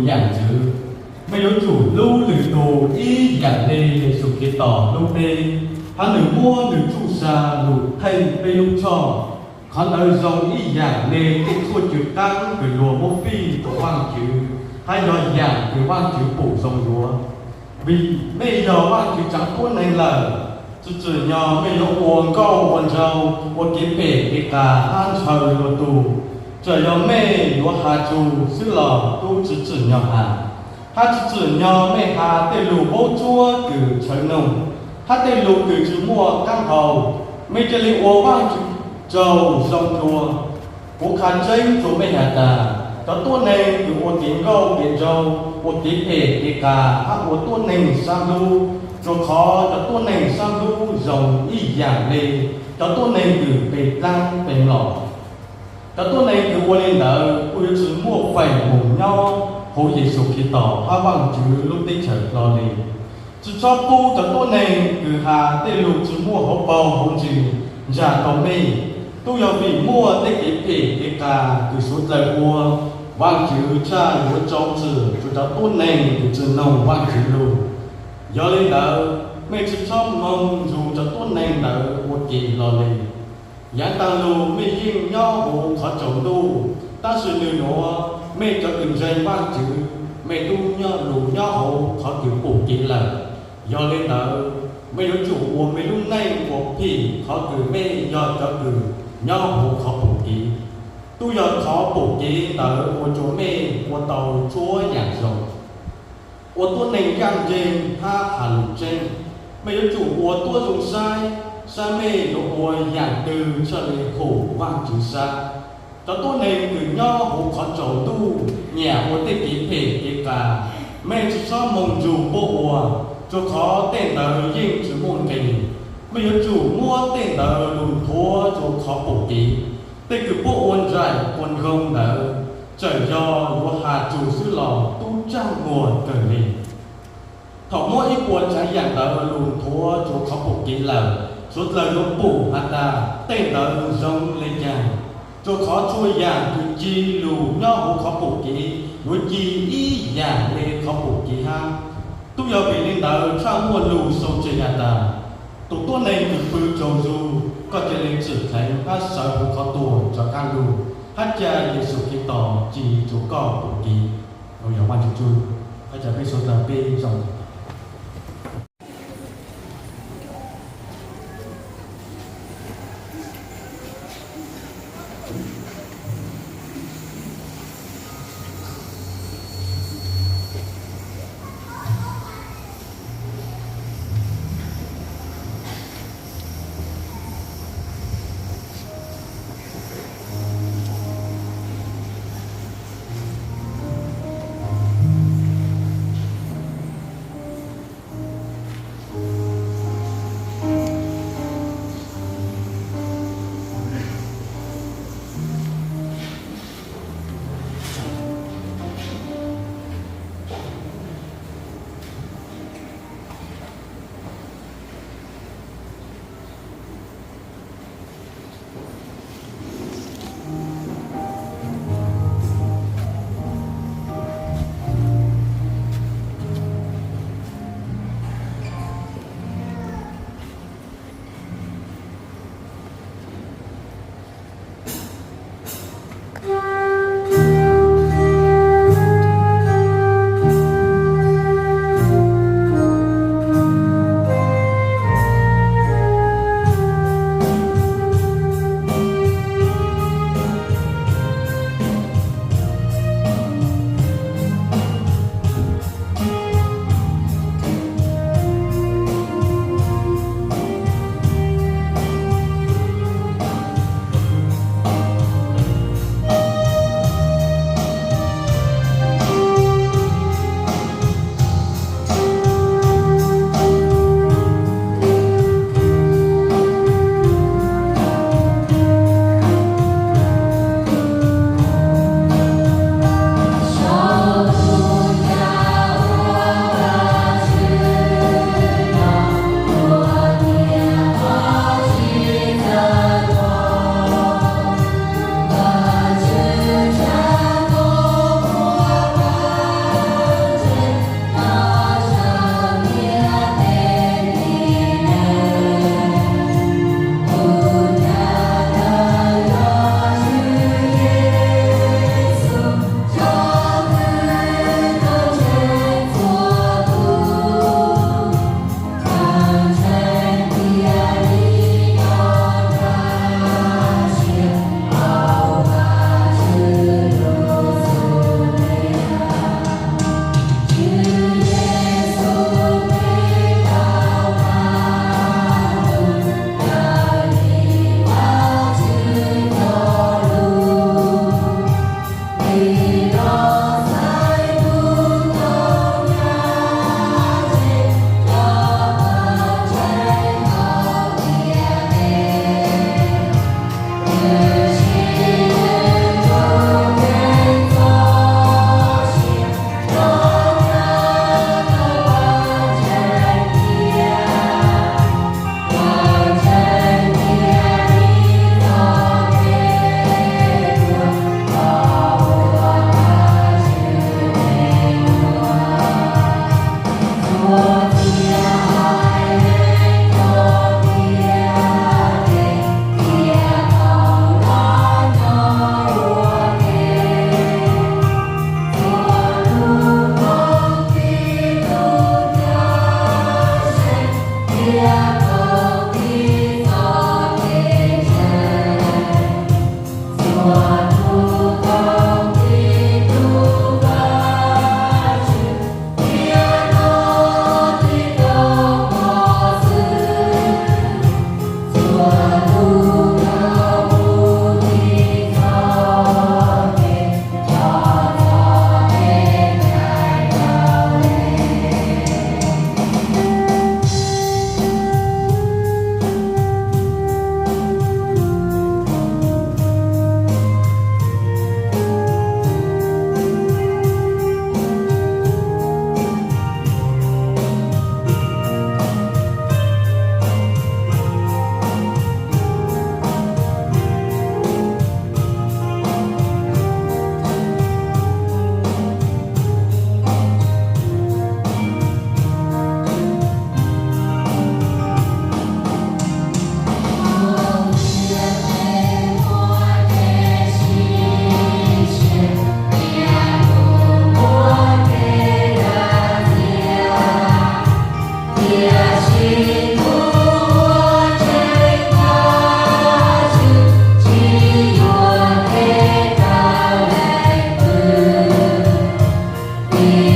Yam ntxwv, mej yuav tsum hlub lwm tus ib yam le Yexus Khetos hlub peb, hab nwg muab nwg tsuj sa lug theej peb lub choj. Qhov ntawd zoo ib yam le tej tshuaj cwm qaab kws luag muab fij rua Vaajtswv, hab yog yam kws Vaajtswv pum zoo yuav. Vim mej yog Vaajtswv tsaav tuab neeg lawm, tsi tsim nyog mej yuav ua nkauj ua nraug, ua kev phem kev qas hab ntshaw luag tug. Txawm yog mej yuav has tsug xwb los tub tsi tsim nyog has, hab tsi tsim nyog mej has tej lug vaub tsuab kws tshawv noog, hab tej lug kws tsi muaj qaab hau. Mej ca le ua Vaajtswv tsaug zoo dlua. Kuv qha tseeb rua mej has tas, cov tuab neeg kws ua kev nkauj kev nraug, ua kev phem kev qas hab ua tuab neeg sab hlub, rua qhov cov tuab neeg sab hlub zoo ib yam le cov tuab neeg kws pe dlaab pe mlom. Cov tuab neeg kws ua le ntawd kuj yuav tsi muaj feem moog nyob huv Yexus Khetos hab Vaajtswv lub teb chaws hlo le. Tsi txhob pub cov tuab neeg kws has tej lug tsi muaj hauv paug hauv ntsis ntsag tau mej. Tub yog vim muaj tej kev phem kev qas kws suav dlawg ua, Vaajtswv txhaj yuav rau txim rua cov tuab neeg kws tsi noog Vaajtswv lug. Yog le ntawd, mej tsi txhob moog nrug cov tuab neeg ntawd ua ke hlo le. Yaav taag lug mej yeej nyob huv qhov tsaus ntuj, tab sis nwg nuav mej cov kws ntseeg Vaajtswv, mej tub nyob lug nyob huv qhov kws pum kev lawm. Yog le ntawd, mej yuav tsum ua mej lub neej ua phim qhov kws mej yog cov kws nyob huv qhov pum kev. Tub yog qhov pum kev ntawd ua rua mej ua tau txhua yam zoo. Ua tuab neeg ncaaj nceeg hab has lus tseeb, mej yuav tsum ua tuab zoo saib, saib mej yuav ua yam twg txhaj le hum Vaajtswv sab. Cov tuab neeg kws nyob huv qhov tsaus ntuj nyam ua tej kev phem kev qas, mej tsi txhob moog nrug puab ua, rua qhov tej ntawd yeej tsi muaj nqe. Mej yuav tsum muab tej ntawd lug nthuav rua qhov pum kev. Tej kws puab ua nraim ua nkoog ntawd, txawm yog yuav has tsug xwb los tub tsaaj muag kawg le. Thaum muab ib puas tsaav yam ntawd lug nthuav rua qhov pum kev lawm, suav dlawg yuav pum has tas tej ntawd zoo le caag, rua qhov txhua yam kws ci lug nyob huv qhov pum kev yuav ci ib yam le qhov pum kev hab. Tub yog vim le ntawd txhaj muaj lug xaus tseg has tas, tug tuab neeg kws pw tsaug zug, koj ca le txwm dheev hab sawv huv qhov tuag rov qaab lug, hab ca Yexus Khetos ci rua koj pum kev. Yog Vaajtswv tsaug, hab ca peb suav dlawg peb zoo Ib